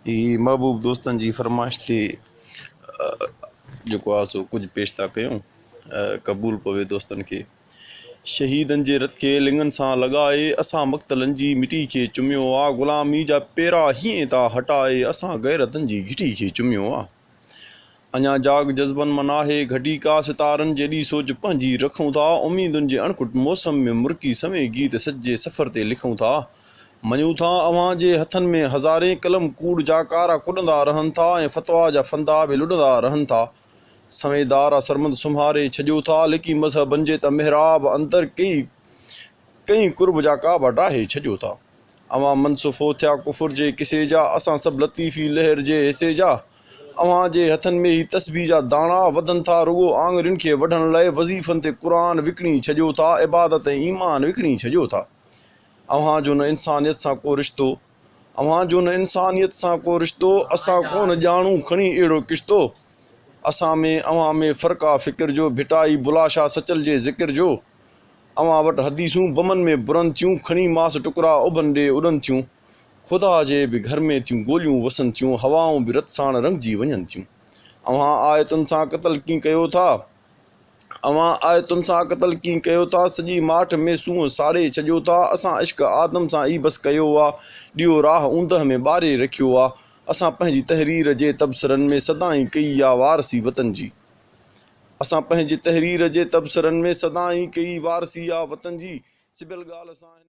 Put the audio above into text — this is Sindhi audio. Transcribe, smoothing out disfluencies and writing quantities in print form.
هي محبوب دوستن جي فرمائش تي جيڪو آ سو ڪجهه پيش ٿا ڪيون قبول پوي دوستن کي. شهيدن جي رت کي لڱن سان لڳائي اسان مقتلن جي مٽي کي چميو آ غلامي جا پيرا هيئن ٿا هٽائي اسان غيرتن جي گهٽي کي چميو آ. اڃا جاڳ جذبن مان ناهي گهٽي ڪا ستارن جيڏي سوچ پنهنجي رکون ٿا اميدن جي اڻکٽ موسم ۾ مرڪي سوين گيت سچ جي سفر تي لکون ٿا مڃون ٿا اوهان جي هٿن ۾ هزارين قلم ڪوڙ جا ڪارا ڪڏندا رهن ٿا ۽ فتويٰ جا ڦندا به لڏندا رهن ٿا سوين دارا سرمد سمهاري ڇڏيو ٿا لڪي مذهبن جي ته محراب اندر ڪيئي ڪئين قرب جا ڪعبا ڊاهي ڇڏيو ٿا. اوهان منصفو ٿيا ڪفر جي قصي جا، اسان سڀ لطيفي لهر جي حصي جا. اوهان جي هٿن ۾ هي تسبيح جا داڻا، وڌن ٿا رڳو آڱرين کي وڍڻ لئه، وظيفن تي قرآن وڪڻي ڇڏيو ٿا، عبادت ۽ ايمان وڪڻي ڇڏيو ٿا. اوهان جو نه انسانيت سان ڪو رشتو، اوهان جو نه انسانيت سان ڪو رشتو، اسان ڪونه ڄاڻون کڻي اهڙو ڪشتو. اسان ۾ اوهان ۾ فرق آ فڪر جو، ڀٽائي، بلاشاهه، سچل جي ذڪر جو. اوهان وٽ حديثون بمن ۾ برن ٿيون، کڻي ماس ٽڪرا اڀن ڏي اڏن ٿيون. خدا جي به گهر ۾ ٿيون گوليون وسن ٿيون، هوائون به رت ساڻ رڱجي وڃن ٿيون. اوهان آيتن سان قتل ڪين ڪيو ٿا؟ اوهان آيتن سان قتل ڪين ڪيو ٿا؟ سڄي ماٺ ۾ سونهن ساڙي ڇڏيو ٿا. اسان عشق آدم سان ئي بس ڪيو آ، ڏيئو راهه اوندهه ۾ ٻاري رکيو آ. اسان پنهنجي تحرير جي تبصرن ۾ سدائين ڪئي آ وارثي وطن جي. اسان پنهنجي تحرير جي تبصرن ۾ سدائين ڪئي وارثي آ وطن جي. سبيل ڳالهه سان هن.